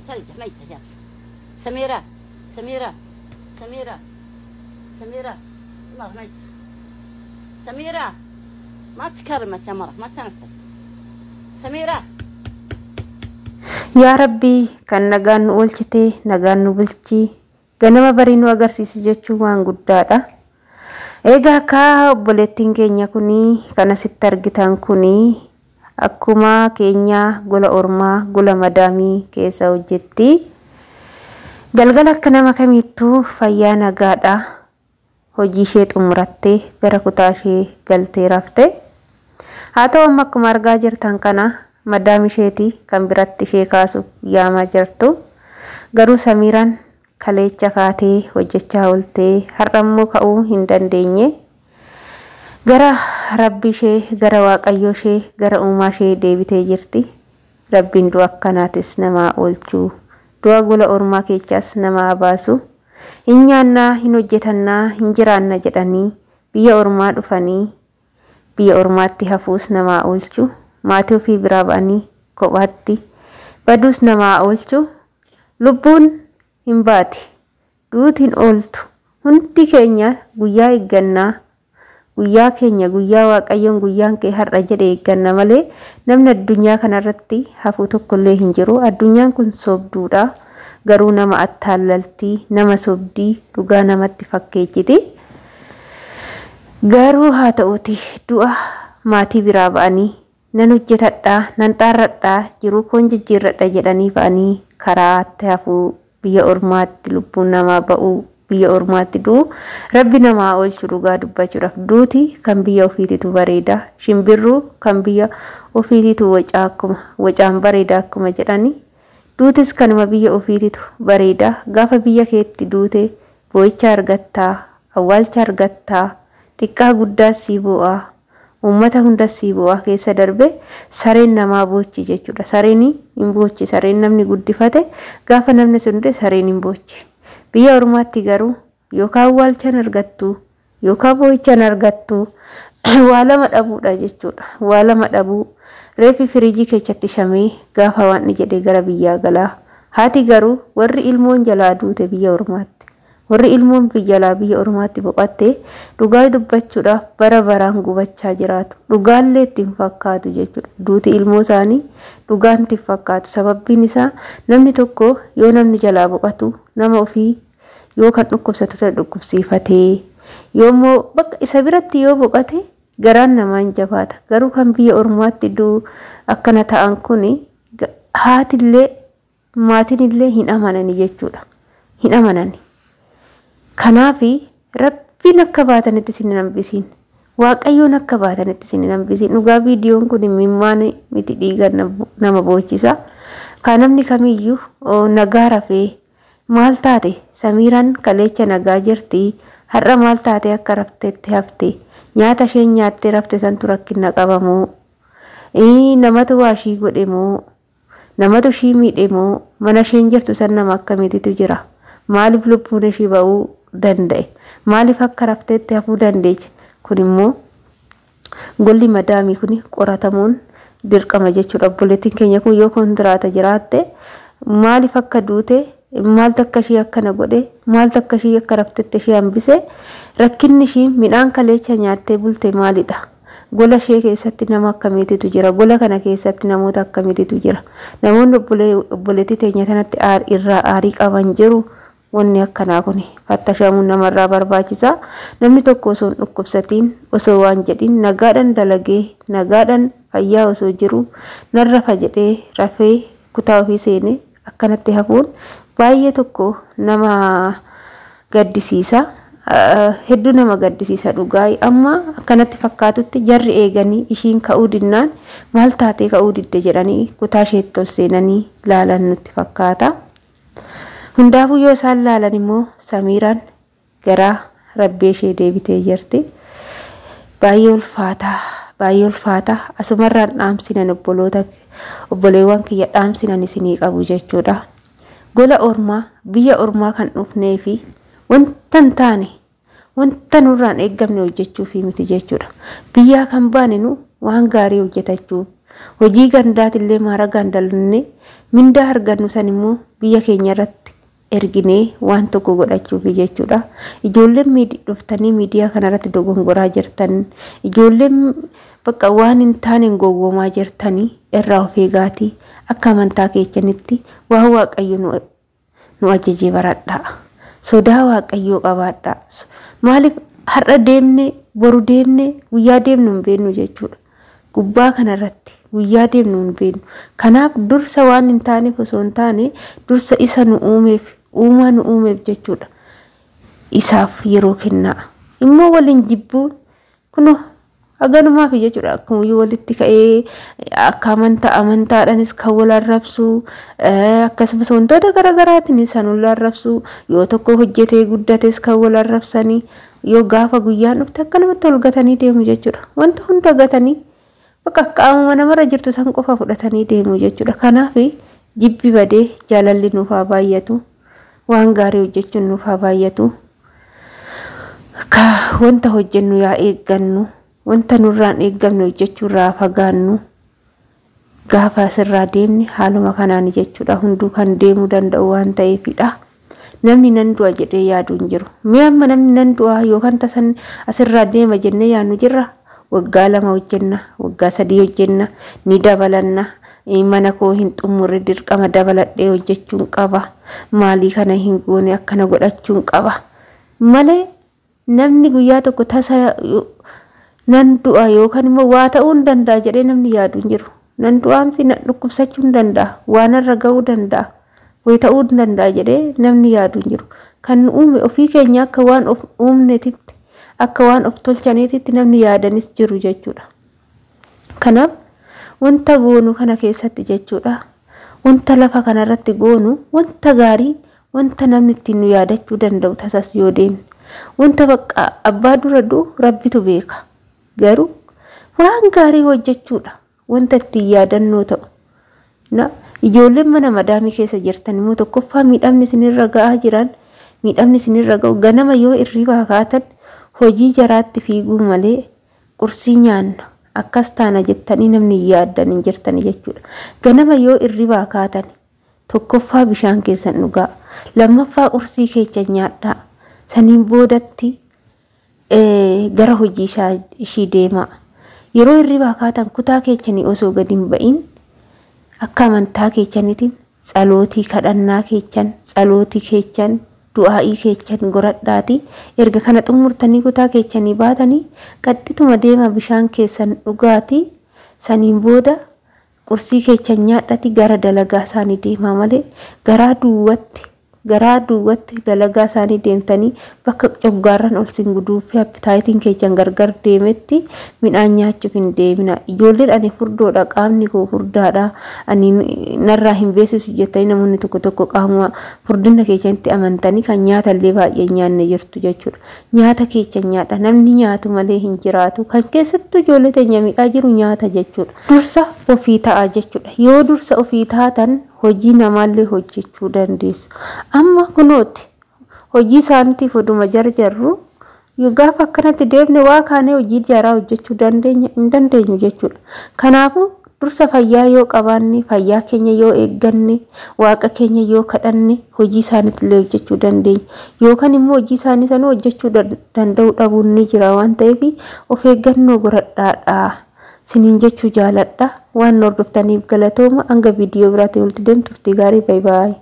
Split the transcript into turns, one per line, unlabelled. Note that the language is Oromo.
ثلجة ميتة يابسة. سميرة، سميرة، سميرة، سميرة، مرة ميتة. سميرة ما تكلمت يا مرة، ما تنفس. سميرة.
Yaa Rabbii, kan nagaan nu oolchite nagaan nu bulchi, ganama barii nu agarsiisi jechuun waan guddaadha. Egaa akka obboleettiin keenya kuni kan asitti argitan kuni akkuma keenya gola ormaa, gola madaamii keessa hojjetti. Galgala akka nama kamiittuu fayyaa nagaadha. Hojii ishee xumurattee gara kutaa ishee galtee rafte. Haa ta'u, amma akkuma argaa jirtan kana madaam isheetii kan biratti ishee kaasuuf yaamaa jirtu. Garuu Samiiraan kaleecha kaatee hojjechaa ooltee har'a immoo ka'uu hin dandeenye. Gara Rabbi ishee, gara Waaqayyoo ishee, gara uumaa ishee deebitee jirti. Rabbiin du'a akkanaatis namaa oolchuu, du'a gola ormaa keessaas namaa baasu. Hin nyaannaa, hin hojjetannaa, hin jiraanna jedhanii biyya ormaa dhufanii biyya ormaatti hafuus namaa oolchu. Maatii ofii biraa ba'anii kophaatti baduus namaa oolchu. Lubbuun hin baati, duuti hin ooltu. Hundi keenya guyyaa eeggannaa, guyyaa keenya, guyyaa Waaqayyoon guyyaan kee har'a jedhe eegganna malee namni addunyaa kanarratti hafuu tokkollee hin jiru. Addunyaan kun sobduudha. Garuu nama attaallaltii, nama sobdii, dhugaa namatti fakkeechiti. Garuu haa ta'uuti, du'a maatii biraa ba'anii nan hojjetadhaa, nan xaarradhaa, jiruu koon jijjiirradha jedhanii ba'anii karaatti hafuu, biyya ormaatti lubbuun namaa ba'uu, biyya ormaatti du'u, Rabbi namaa oolchu. Dhugaa dubbachuudhaaf duuti kan biyya ofiititu bareeda. Shimbirruu kan biyya ofiititu wacaa, akkuma wacaan bareeda akkuma jedhani, duutis kanuma biyya ofiititu bareeda. Gaafa biyya keetti duute boo'icha argattaa, awwaalcha argattaa, xiqqaa guddaa sii bu'aa, uummata hunda sii bu'aa, keessa darbe sareen namaa boochi jechuudha. Sareen hin boochi, sareen namni guddifate gaafa namni sun du'e sareen hin boochi. Biyya ormaatti garuu yookaan awwaalchan argattu yookaan boo'ichan argattu, waa lama dhabuudha jechuudha. Waa lama dhabuu, reeffi firiijii keessatti shamee gaafa waan jedhee gara biyyaa galaa. Haati garuu, warri ilmoon jalaa duute biyya ormaatti, warri ilmoon jalaa biyya ormaatti boqotte, dhugaa dubbachuudhaaf bara baraan gubachaa jiraatu. Dhugaallee itti hin fakkaatu jechuudha. Duuti ilmoo isaanii dhugaan itti hin fakkaatu. Sababbiin isaa namni tokko yoo namni jalaa boqotu nama ofii yoo kan dhukkubsatu ta'e dhukkubsiifatee, yoommoo bakka isa biratti yoo boqote garaan namaa hin jabaata. Garuu kan biyya ormaatti du'u akkana ta'an kuni haatillee maatiin illee hin amanani jechuudha. Hin amanani. Kanaafi Rabbiin akka baatanitti isin hin hambisiin. Waaqayyoon akka baatanitti isin hin hambisiin. Dhugaa viidiyoon kun imimmaan miti dhiiga nama boochisa. Kan namni kamiyyuu nagaa rafee maal taate Samiiraan, kaleecha nagaa jirti, har'a maal taate akka rafteetti hafte? Nyaata isheen nyaattee rafte santu rakkina qabamoo, namatu waa ishii godhe moo, namatu ishii miidhe moo, mana isheen jirtu san nama akkamiititu jira? Maaliif lubbuun ishii ba'uu danda'e? Maaliif akka rafteetti hafuu dandeeche? Kun immoo golli madaamii kun qoratamuun dirqama jechuudha. Obboleettiin keenya kun yoo kontiraata jiraatte maaliif akka duute, maaltu akka ishii akkana godhe, maaltu akka ishii akka raftetti ishii hambise, rakkinni ishii midhaan kaleecha nyaattee bulte maalidha? Gola ishee keessatti nama akkamiititu jira? Gola kana keessatti namoota akkamiititu jira? Namoonni obboleettii teenya tanatti irraa aarii qaban jiru. Wanni akkanaa kun fattashamuun namarraa barbaachisa. Namni tokko osoo hin dhukkubsatiin, osoo waan jedhin, nagaadhaan dalagee, nagaadhaan fayyaa osoo jiru nan rafa jedhee rafee kutaa ofii seenee akkanatti hafuun baay'ee tokko nama gaddisiisa. Hedduu nama gaddisiisa dhugaa. Amma akkanatti fakkaatutti jarri eeganii ishiin ka'uu dinnaan maal taatee ka'uu didde jedhanii kutaa isheetti ol seenanii laalan nutti fakkaata. Hundaafuu yoo isaan laalan immoo Samiiraan gara Rabbii ishee deebitee jirti. Baay'ee ulfaataa, baay'ee ulfaataa. Asumarraan dhaamsinan obboloota, obboleewwan kiyya, dhaamsinan isinii qabu jechuudha. Gola ormaa, biyya ormaa kan dhufnee fi wanta hin taane, wanta nurraan eeggamne hojjechuufi miti jechuudha. Biyyaa kan baane nu waan gaarii hojjetachuu Hojii gandaatillee maaragaan dalannee mindaa argannu san immoo biyya keenya irratti erginee waan tokko godhachuuf jechuudha. Ijoolleen dhuftanii miidiyaa kanarratti dogongoraa jirtan, ijoolleen bakka waan hin taane gowwoomaa jirtanii irraa of eegaatii akka amantaa keessanitti waan Waaqayyo nu ajajee baradhaa. Sodaa Waaqayyoo qabaadhaa. Maaliif har'a deemne boru deemne guyyaa deemnu hin beeknu jechuudha. Gubbaa kanarratti guyyaa deemnu hin beeknu. Kanaaf dursa waan hin taaneef osoo hin taane dursa isa nu uumeef uumaa nu uumeef jechuudha. Isaaf yeroo kennaa. Immoo waliin jibbuun kunoo haganumaaf jechuudha. Akkumayyuu walitti ka'ee akka amantaa amantaadhaanis kan wal arrabsu, akkasumas wantoota garaagaraatiin isaan wal arrabsu, yoo tokko hojjetee guddates kan wal arrabsanii, yoo gaafa guyyaan dhufte akkanumatti ol gatanii deemu jechuudha. Wanta hunda gatanii bakka qaamuma namarra jirtu san qofa fudhatanii deemu jechuudha. Kanaaf jibbi badee jaalalli nuuf haa baay'atu. Waan gaarii hojjechuun nuuf haa baay'atu. Wanta hojjennu yaa eeggannu. Wanta nurraan eeggamne hojjechuurraa fagaannu. Gaafa asirraa deemne haaluma kanaan jechuudha. Hunduu kan deemuu danda'u waan ta'eefidha. Namni nan du'a jedhee yaadu hin jiru. Mee amma namni nan du'a yookaan tasan asirraa deema jennee yaadnu jirra. Waggaa 2 hojjenna, waggaa 3 hojjenna, ni dabalanna. Mana koo hin xumurre dirqama dabaladhee hojjechuun qaba. Maalii kana hin goone akkana godhachuun qaba. Malee namni guyyaa tokko tasa nan du'a yookaan immoo waa ta'uu hin danda'a jedhee namni yaadu hin jiru. Nan du'aamti nan dhukkubsachuu hin danda'a, waan irra ga'uu danda'a, wayii ta'uu hin danda'a jedhee namni yaadu hin jiru. Kan nu uume ofii keenya akka waan of uumnetitti, akka waan of tolchaneetitti namni yaadanis jiru jechuudha. Kanaaf wanta goonu kana keessatti jechuudha. Wanta lafa kanarratti goonu wanta gaarii, wanta namni ittiin nu yaadachuu danda'u tasas yoo deemne, wanta bakka abbaa dura du'u Rabbitu beeka. Garuu waan gaarii hojjechuudha. Wanta ittiin yaadannoo ta'u. Ijoolleen mana madaamii keessa jirtan immoo tokkoffaa miidhamni isinirra ga'aa jiran, miidhamni isinirra ga'u ganama yoo irribaa kaatan hojii jaraatti fiiguu malee qursii nyaanna akkas taana jettanii namni yaaddan hin jirtani jechuudha. Ganama yoo irribaa kaatan tokkoffaa bishaan keessan dhugaa, lammaffaa qursii keessan nyaadhaa, saniin boodatti gara hojii ishii deemaa. Yeroo irribaa kaatan kutaa keessanii osoo gadi hin ba'in akka amantaa keessaniitiin tsalootii kadhannaa keessan, tsalootii keessan, du'aa'ii keessan goradhaati. Erga kana xumurtanii kutaa keessanii baatanii qaxxituma deema bishaan keessan dhugaati. Saniin booda qursii keessan nyaadhati gara dalagaa isaanii deemaa malee garaa duwwaatti dalagaa isaanii deemtanii bakka coggaarran ol sin guduufi appitaayitiin keessan gargar deemetti midhaan nyaachuuf hin deemina. Ijoolleen ani furdoodha, qaamni koo furdaadha, ani narraa hin beeksisu jettanii namoonni tokko tokko qaama furdina keessanitti amantanii kan nyaatallee baay'ee nyaanne jirtu jechuudha. Nyaata keessan nyaadha, namni nyaatu malee hin jiraatu. Kan keessattuu ijoollee teenya miidhaa jiru nyaata jechuudha. Dursa ofii ta'a jechuudha. Yoo dursa ofii taatan hojii namaallee hojjechuu dandeessu. Amma kunooti hojii isaaniitiif oduma jarjarru yoo gaafa akkanatti deemne waa kaanee hojii jaraa hojjechuu dandeenya hin dandeenyu jechuudha. Kanaafuu dursa fayyaa yoo qabaanne, fayyaa keenya yoo eegganne, waaqa keenya yoo kadhanne hojii isaaniitillee hojjechuu dandeenya. Yookaan immoo hojii isaanii sanuu hojjechuu danda'uu dhabuun ni jira waan ta'eef of eeggannoo godhadhaadha. Siniin jechuu jaaladha. Waan hordoftaniif galatooma. Hanga viidiyoo biraatiin walitti deemtu turtii gaarii. Baay'ee baay'ee.